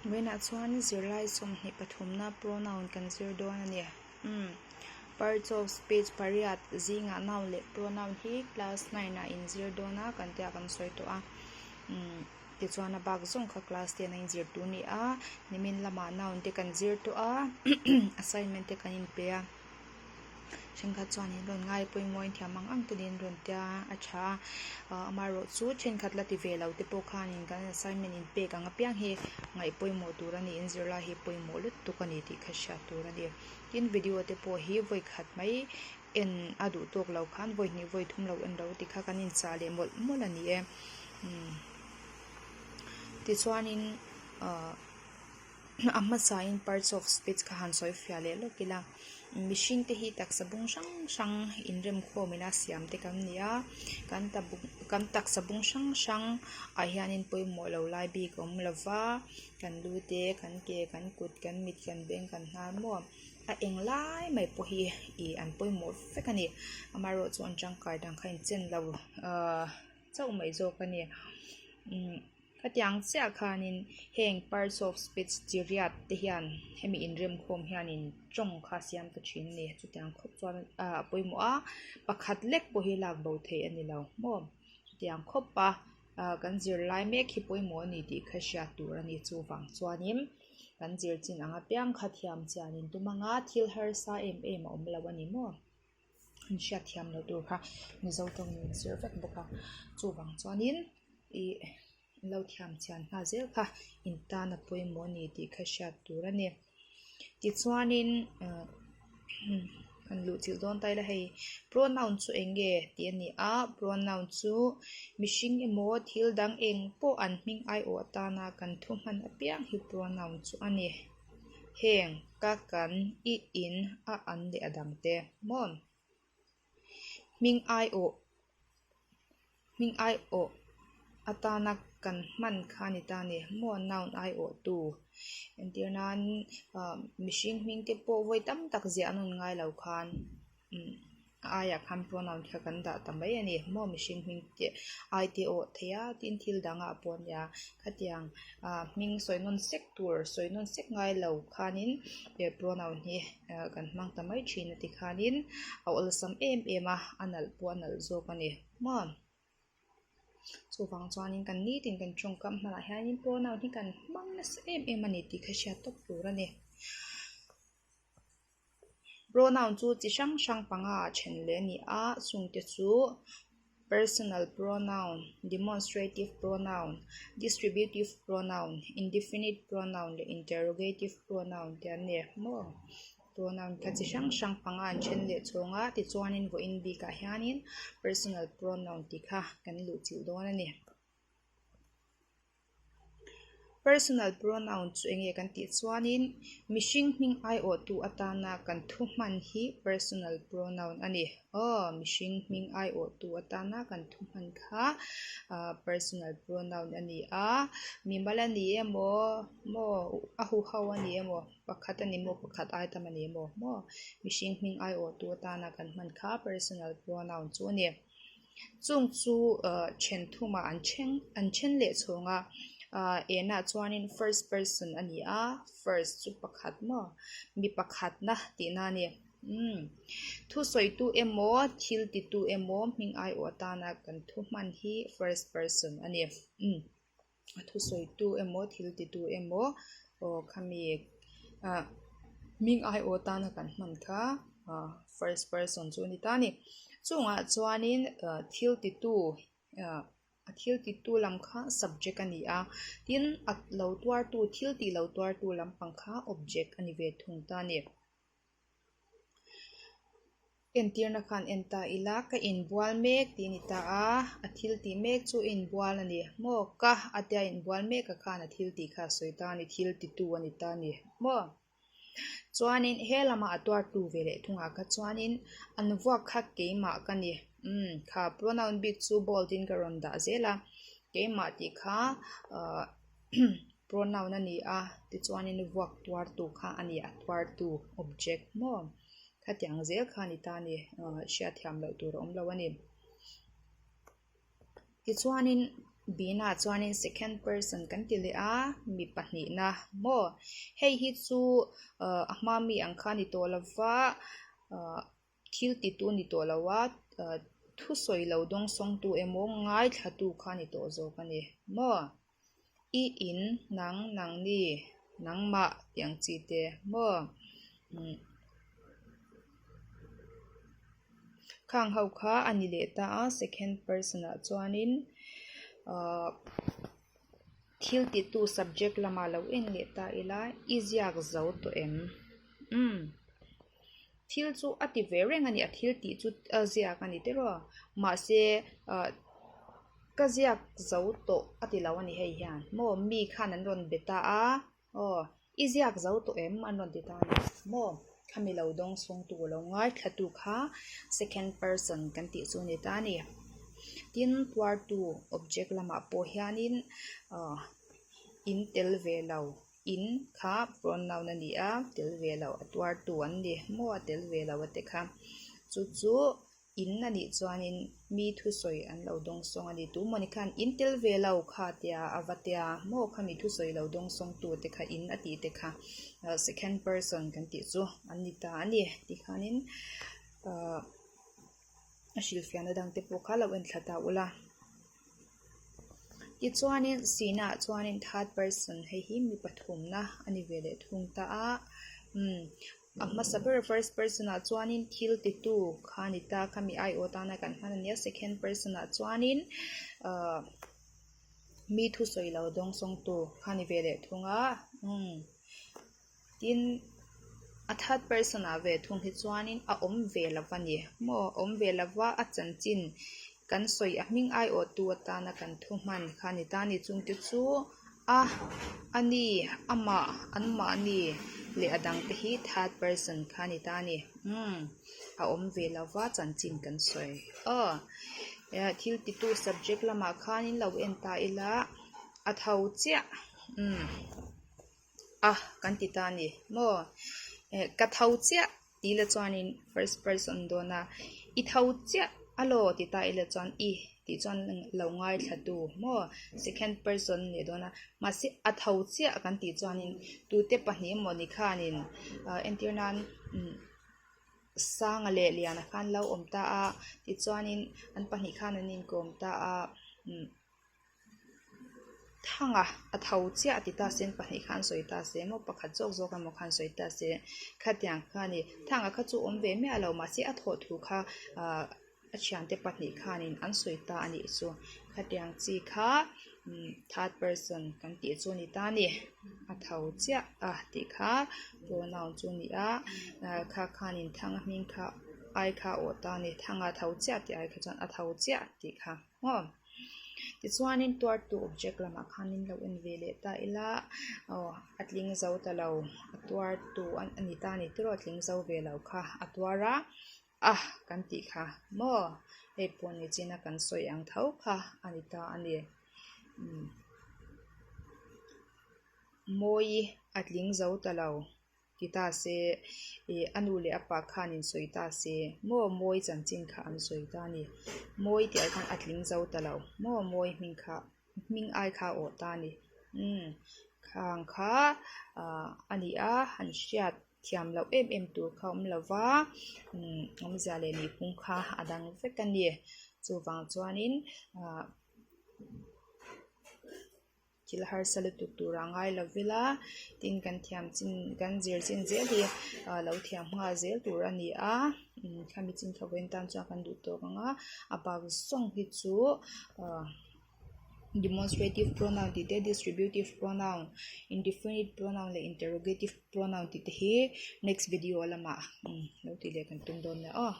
Vawiinah chuan zirlai sawmhnih pathumna pronoun kan zir dawn a ni. Umm parts of speech pariat zingah noun leh pronoun hi class nine ah inzir dawn a kan tia kan sawi tawh a. Umm tichuan a bak zawng kha class ten a inzir tur a ni a, nimin lamah noun te kan zir tawh a assignment te kan inpe a. Thenkhat chuan in rawn ngai pawimawh in thiam ang ang te nen rawn tia a tha a amaherawh chu thenkhat la ti ve lo te pawh khanin kan assignment in pek ang apiang hi ngaih pawimawh tur a ni in zirlai hi pawimawh lutuk a ni tih kha hriat tur a ni tin video te pawh hi vawi khat mai en a duh tawk lo khan vawi hnih vawi thum lo en lo tih kha kan inchah leh mawlh mawlh a ni e umm tichuanin ahh. A hmasain parts of speech kha han sawi fiah leh lawk ila mihring te hi taksa bung hrang hrang inremkhawm ila siam te kan ni a kan ta kan taksa bung hrang hrang ah hianin pawimawh lo lai bik a awm lo va kan lu te kan ke kan kut kan mit kan beng kan hnar maw a eng lai mai pawh hi ih an pawimawh vek a ni amaherawhchu chu an tangkai dan kha inchen lo ahh chauh mai zawk a ni umm. Khatiang chiah khanin heng parts of speech chi riat te hian hemi inremkhawm hianin tawng kha a siam ta thin a ni. Chutiang khawp chuan a pawimawh a, pakhat lek pawh hi lak bo theih a ni lo maw? Chutiang khawp a kan zirlai mek hi pawimawh a ni tih kha hriat tur a ni. Chuvang chuanin kan zir chin ang apiang kha thiam chianin tum anga thil harsa em em a awm lo a ni maw? An hriat thiam loh tur kha Mizo tawngin an zir vek bawk a, chuvang chuanin ih an lo thiam chian nghal zel kha in tan a pawimawh a ni tih kha hriat tur a ni. Tichuanin ah han luh chilh dawn ta ila hei pronoun chu eng nge tih a ni a, pronoun chu mihring emaw thil dang eng pawh an hming aiawh atana kan thu hman apiang hi pronoun chu a ni. Heng ka kan i in a an leh a dang te maw? Hming aiawh hming aiawh atana kan hman kha a ni ta a ni maw noun aiawh tu entir nan ah mihring hming te pawh vawi tam tak ziah an rawn ngai lo khan umm. A aiah khan pronoun kha kan dah ta mai a ni maw mihring hming te ai te awh thei a tin thil dangah pawh a nia khatiang ah hming sawi nawn sek tur sawi nawn sek ngai lo khanin he pronoun hi ah kan hmang ta mai thin a tikhanin a awlsam em em a a nalh pawh a nalh zawk a ni maw. Chuvang chuanin kan nitin kan tawngkam hmanah hianin pronoun hi kan hmang nasa em em a ni tih kha hriat tawp tur a ni. Pronoun chu chi hrang hrang panga ah then leh a ni a, chungte chu personal pronoun, demonstrative pronoun, distributive pronoun, indefinite pronoun leh interrogative pronoun te an ni maw. Pronoun kha chi hrang hrang panga an then leh chhawng a, tichuanin vawiin bikah hianin personal pronoun tih kha kan luhchilh dawn a ni. Personal pronoun chu eng nge kan tih chuanin mihring hming aiawhtu atana kan thu hman hi personal pronoun a ni. Aw, mihring hming aiawhtu atana kan thu hman kha ah personal pronoun a ni a, mimal a ni emaw maw a huho a ni emaw pakhat a ni maw pakhat ai tam a ni emaw maw mihring hming aiawhtu atana kan hman kha personal pronoun chu a ni. Chung chu ahh then thumah an then an then leh chhawng a ahh enah chuanin first person a ni a first chu pakhat maw mi pakhatna tihna a ni umm thusawitu emaw thil titu emaw hming aiawh atana kan thu hman hi first person a ni umm. A thusawitu emaw thil titu emaw aw khami ah hming aiawh tana kan hman kha ah first person chu a ni ta a ni. Chungah chuanin ah thil titu ah a thil titu lam kha subject a ni a, tin a lo tuartu thil tih lo tuartu lampang kha object a ni ve thung ta a ni. Entirna khan en ta ila ka inbual mek tih a ni ta a, a thil tih mek chu inbual a ni maw? Ka a tia inbual mek a khan a thil tih kha a sawi ta a ni, thil titu a ni ta a ni maw? Chuanin he lama a tuartu ve leh thungah kha chuanin an vuak kha keimah ka ni, umm kha pronoun bik chu bold in ka rawn dah zel a, keimah tih kha ahh. Pronoun a ni a, tichuanin vuak tuartu kha a ni, a tuartu, object, maw? Khatiang zel kha a ni ta a ni, hriat thiam loh tur a awm lo a ni. Tichuanin. Bina chuanin second person kan ti leh a, mi pahnihna maw? Hei hi chu ahh a hma mi ang kha a ni tawh lo va, ahh thil titu a ni tawh lo a, ahh thusawi lo dawngsawngtu emaw ngaithlatu kha a ni tawh zawk a ni maw? I in nang nangni nangmah tih ang chi te maw? Umm. Khang ho kha a ni leh ta a second person ah chuanin ahh thil titu subject lamah lo en leh ta ila i ziak zo tawh em? Umm thil chu a ti ve reng a ni a thil tih chu a ziak a ni tiraw mahse ahh ka ziak zo tawh a ti lo a ni hei hian maw mi khan an rawn be ta a. Aw, i ziak zo tawh em? An rawn ti ta a ni. Maw? Khami lo dawng sawngtu lo ngaithlatu kha second person kan tih chu a ni ta a ni. Tin, tuartu object lamah pawh hianin aw in tel ve lo, in kha pronoun a ni a, tel ve lo a tuartu an ni. Maw a tel ve lo a te kha. Chu chu In a nih chuanin mi thusawi an lo dawngsawng a ni. Tu mawni khan in tel ve lo kha tia a va tia maw kha mi thusawi lo dawngsawngtu te kha in a tih te kha second person kan tih chu an ni ta a ni. Tikhanin ahh a hrilhfiahna dang te pawh kha lo en thla ta ula. Tichuanin Sina ah chuanin third person hei hi mi pathumna a ni ve leh thung ta a umm a hmasa ber first person ah chuanin thil titu kha a ni ta khami aiawh tana kan hman a nia second person ah chuanin ahh mi thusawi lo dawngsawngtu kha a ni ve leh thung a umm. Tin, a third person ah ve thung hi chuanin a awm ve lo a ni maw? A awm ve lo va, a chanchin kan sawi a hming aiawhtu atana kan thu hman kha a ni ta a ni. Chungte chu a, a ni, amah, anmahni leh a dangte hi third person kha a ni ta a ni. Umm, a awm ve lo va, chanchin kan sawi. Aw, thil titu subject lamah khanin lo en ta ila, a tho chiah. Umm. A kan ti ta a ni maw eh ka tho chiah tih la chuanin first person dawn a i tho chiah a law ti ta ila chuan i tih chuan lo ngaithla tu maw second person a nih dawn a mahse a tho chiah kan tih chuanin tute pahnih emaw ni khanin ah entir nan umm Sanga leh Liana khan lo awm ta a tichuanin an pahnih khan an inkawm ta a umm. Thanga a tho chiah ti ta se pahnih khan sawi ta se emaw pakhat zawk zawk emaw khan sawi ta se khatiang kha a ni thanga kha chu awm ve miah lo mahse a thawh thu kha ahh a thiante pahnih khanin an sawi ta a nih chu khatiang chi kha umm third person kan tih chu a ni ta a ni a tho chiah a tih kha pronoun chu a ni a ahh kha khanin thanga hming kha ai kha a awh ta a ni thanga a tho chiah tih ai kha chuan a tho chiah tih kha. Maw? Tichuanin tuartu object lamah khanin lo en ve leh ta ila aw a tling zo ta lo a tuartu a ni ta a ni tiraw a tling zo ve lo kha a tuar a a kan tih kha maw hei pawh ni chin a kan sawi ang tho kha a ni ta a ni umm mawi a tling zo ta lo. Ti ta se, ih a nu leh a pa khan in sawi ta se, maw mawi chanchin kha an sawi ta a ni. Mawi tih ah khan a tling zo ta lo, maw mawi hming kha hming ai kha a awh ta a ni. Umm khang kha ah a ni a, han hriat thiam loh em em tur kha a awm lo va, umm awmzia leh nihphung kha a dang vek a ni. Chuvang chuanin ah. Thil harsa lutuk tur a ngai lo vela tin kan thiam chin kan zir chin zel hi ah lo thiam nghal zel tur a ni a khami chin tho en tan chuan kan duh tawk ang a a bak zawng hi chu ah demonstrative pronoun tih te distributive pronoun indefinite pronoun leh interrogative pronoun tih te hi next video lamah lo tih leh kan tum dawn nia aw.